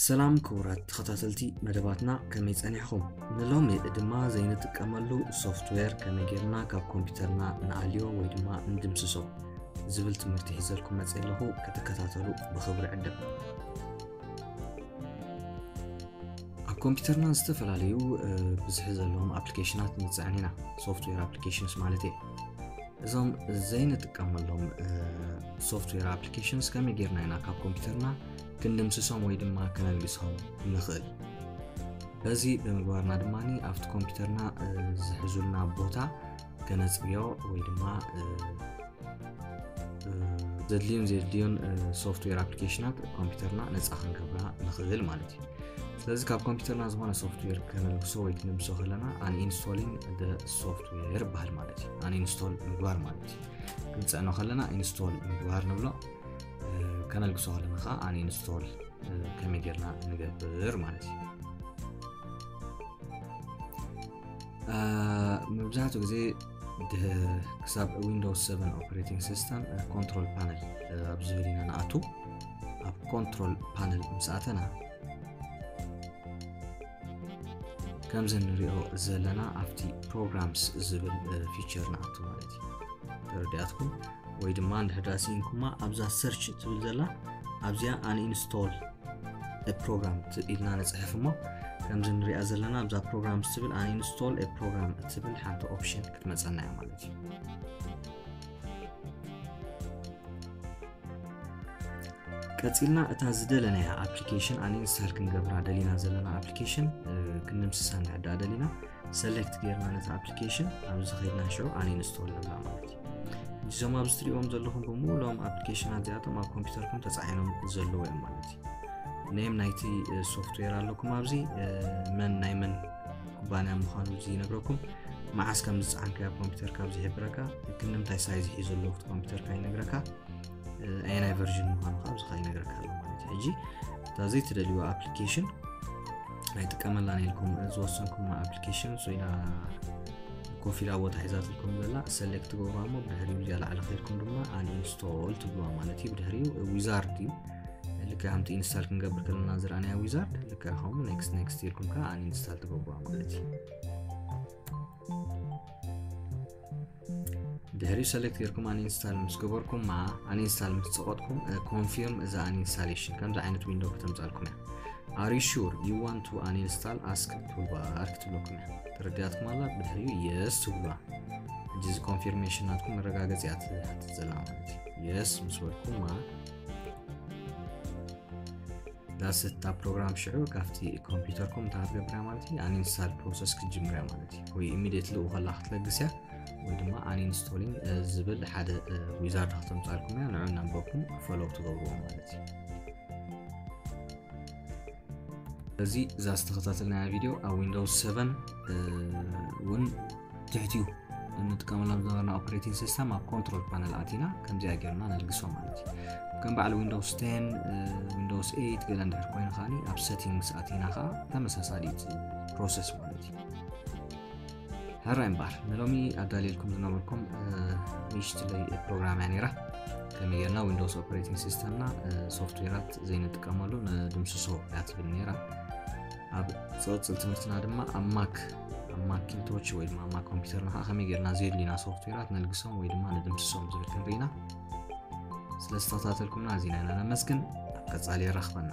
ሰላም ክቡራት ተኸታተልቲ መደባትና፣ ከመይ ጸኒሕኹም? ንሎሚ ድማ ዘይንጥቀመሉ ሶፍትዌር ከመይ ጌርና ካብ ኮምፒውተርና ንኣልዮ ወይ ድማ ንድምስሶ ዝብል ትምህርቲ ሒዘልኩም መጽእ ኣለኹ። ክትከታተሉ ብኽብሪ ዕድም። ኣብ ኮምፒውተርና ዝተፈላለዩ ብዝሒ ዘለዎም ኣፕሊኬሽናት ንጽዕን ኢና፣ ሶፍትዌር ኣፕሊኬሽንስ ማለት እየ። እዞም ዘይንጥቀመሎም ሶፍትዌር ኣፕሊኬሽንስ ከመይ ጌርና ኢና ካብ ኮምፒውተርና ክንድምስሶም ወይ ድማ ከነልግሶም ንኽእል? በዚ ብምግባርና ድማ ኣብቲ ኮምፒውተርና ዝሕዙልና ቦታ ከነጽብዮ ወይ ድማ ዘድልዩን ዘድልዩን ሶፍትዌር ኣፕሊኬሽናት ኮምፒውተርና ነፃ ክንገብራ ንኽእል ማለት እዩ። ስለዚ ካብ ኮምፒውተርና ዝኾነ ሶፍትዌር ከነልግሶ ወይ ክንድምስሶ ከለና ኣንኢንስቶሊንግ ደ ሶፍትዌር ይበሃል ማለት እዩ። ኣንኢንስቶል ምግባር ማለት እዩ። ክንፅዕኖ ከለና ኢንስቶል ምግባር ንብሎ፣ ከነልግሶ ከለና ከዓ ኣንኢንስቶል ከመይ ጌርና ንገብር ማለት እዩ። መብዛሕትኡ ግዜ ክሳብ ዊንዶውስ ሰቨን ኦፕሬቲንግ ሲስተም ኮንትሮል ፓነል ኣብ ዝብል ኢና ንኣቱ። ኣብ ኮንትሮል ፓነል ምስ ኣተና ከምዚ ንሪኦ ዘለና ኣብቲ ፕሮግራምስ ዝብል ፊቸር ንኣቱ ማለት እዩ። ተረዲኣትኩም ወይ ድማ እንድሕር ደኣ ስኢንኩማ ኣብዛ ሰርች ትብል ዘላ ኣብዚኣ ኣንኢንስቶል ፕሮግራም ኢልና ንፅሕፍ እሞ ከምዚ ንሪኣ ዘለና ኣብዛ ፕሮግራምስ ትብል ኣንኢንስቶል ፕሮግራም እትብል ሓንቲ ኦፕሽን ክትመፀና እያ ማለት እዩ። ቀፂልና እታ ዝደለናያ ኣፕሊኬሽን ኣንኢንስታል ክንገብራ ደሊና ዘለና ኣፕሊኬሽን ክንድምስሳ እንድሕር ደኣ ደሊና ሰሌክት ጌርና ነቲ ኣፕሊኬሽን ኣብዚ ኸይድና ሽዑ ኣንኢንስቶል ንብላ ማለት እዩ። እዞም ኣብዚ ትሪእዎም ዘለኹም ብምሉኦም ኣፕሊኬሽናት እዚኣቶም ኣብ ኮምፒውተርኩም ተፃዒኖም ዘለዉ እዮም ማለት እዩ። ኔም ናይቲ ሶፍትዌር ኣለኩም ኣብዚ፣ መን ናይ መን ኩባንያ ምዃኑ እዚ ይነግረኩም። መዓስ ከም ዝፀዓንካዮ ኣብ ኮምፒውተርካ ኣብዚ ይሕብረካ። ክንዲ እንታይ ሳይዝ ሒዙ ኣሎ ኣብቲ ኮምፒውተርካ ይነግረካ። ኣየናይ ቨርዥን ምዃኑ ከዓ ኣብዚ ከዓ ይነግረካ ኣሎ ማለት እዩ። ሕጂ እታ ዘይትደልይዋ ኣፕሊኬሽን ኣይጥቀመላን ኢልኩም ዝወሰንኩማ ኣፕሊኬሽን፣ so ኢላ ኮፍ ኢላ ቦታ ሒዛትልኩም ዘላ ሰሌክት ትገብሩዋ እሞ ብድሕሪኡ እዚኣ ላዕሊ ከይድኩም ድማ ኣንኢንስቶል ትብሉዋ ማለት እዩ። ብድሕሪኡ ዊዛርድ እዩ። ልክዕ ከምቲ ኢንስታል ክንገብር ከለና ዝረኣናያ ዊዛርድ ልክዕ ከምኡ ኔክስት ኔክስት ኢልኩም ከዓ ኣንኢንስታል ትገብሩዋ ማለት እዩ። ድሕሪኡ ሰሌክት ጌርኩም ኣንኢንስታል ምስ ገበርኩም፣ ኣንኢንስታል ምስ ጸቐጥኩም ኮንፊርም እዛ ኣንኢንስታሌሽን ከምዚ ዓይነት ዊንዶ ከተምጻልኩም እያ። Are you sure you want to uninstall? Ask toolbar ክትብለኩም እያ። ተረዲኣትኩም ኣላ? ብድሕሪኡ የስ ትብሉዋ። ሕጂ እዚ ኮንፊርሜሽን ናትኩም መረጋገጺ እያ ትሓትት ዘላ ማለት እዩ። የስ ምስ በልኩማ ዳስት እታ ፕሮግራም ሽዑ ካብቲ ኮምፒውተርኩም እንታይ ክትገብር እያ ማለት እዩ? ኣንኢንስታል ፕሮሰስ ክትጅምር እያ ማለት እዩ። ወይ ኢሚድየትሊ ከላ ክትለግስ እያ ወይ ድማ ኣንኢንስቶሊንግ ዝብል ሓደ ዊዛርድ ከተምጻልኩም እያ። ንዑ እናንበብኩም ፎሎው ትገብርዎ ማለት እዩ። እዚ እዛ ዝተኸታተልናያ ቪድዮ ኣብ ዊንዶውስ ሰቨን እውን ትሕቲኡ እንጥቀመሎም ዝነበርና ኦፕሬቲንግ ሲስተም ኣብ ኮንትሮል ፓነል ኣቲና ከምዚኣ ጌርና ነልግሶ ማለት እዩ። ከም በዓል ዊንዶውስ ቴን፣ ዊንዶውስ ኤይት ገለ እንድሕር ኮይኑ ከዓኒ ኣብ ሴቲንግስ ኣቲና ከዓ ተመሳሳሊት ፕሮሰስ ማለት እዩ። ሕራይ እምበኣር ንሎሚ ኣዳልየልኩም ዝነበርኩም ንእሽትለይ ፕሮግራም እያ ነይራ። ከመይ ጌርና ዊንዶውስ ኦፕሬቲንግ ሲስተምና ሶፍትዌራት ዘይንጥቀመሉ ንድምስሶ እያ ትብል ነይራ። ኣብ ዝቕጽል ትምህርትና ድማ ኣብ ማክ፣ ኣብ ማኪንቶች ወይ ድማ ኣብ ማክ ኮምፒውተርና ከዓ ከመይ ጌርና ዘየድልዩና ሶፍትዌራት ነልግሶም ወይ ድማ ንድምስሶም ዝብል ክንርኢ ኢና። ስለ ዝተኸታተልኩምና ኣዚና ኢና ነመስግን። ኣብ ቀጻሊ የራኽበና።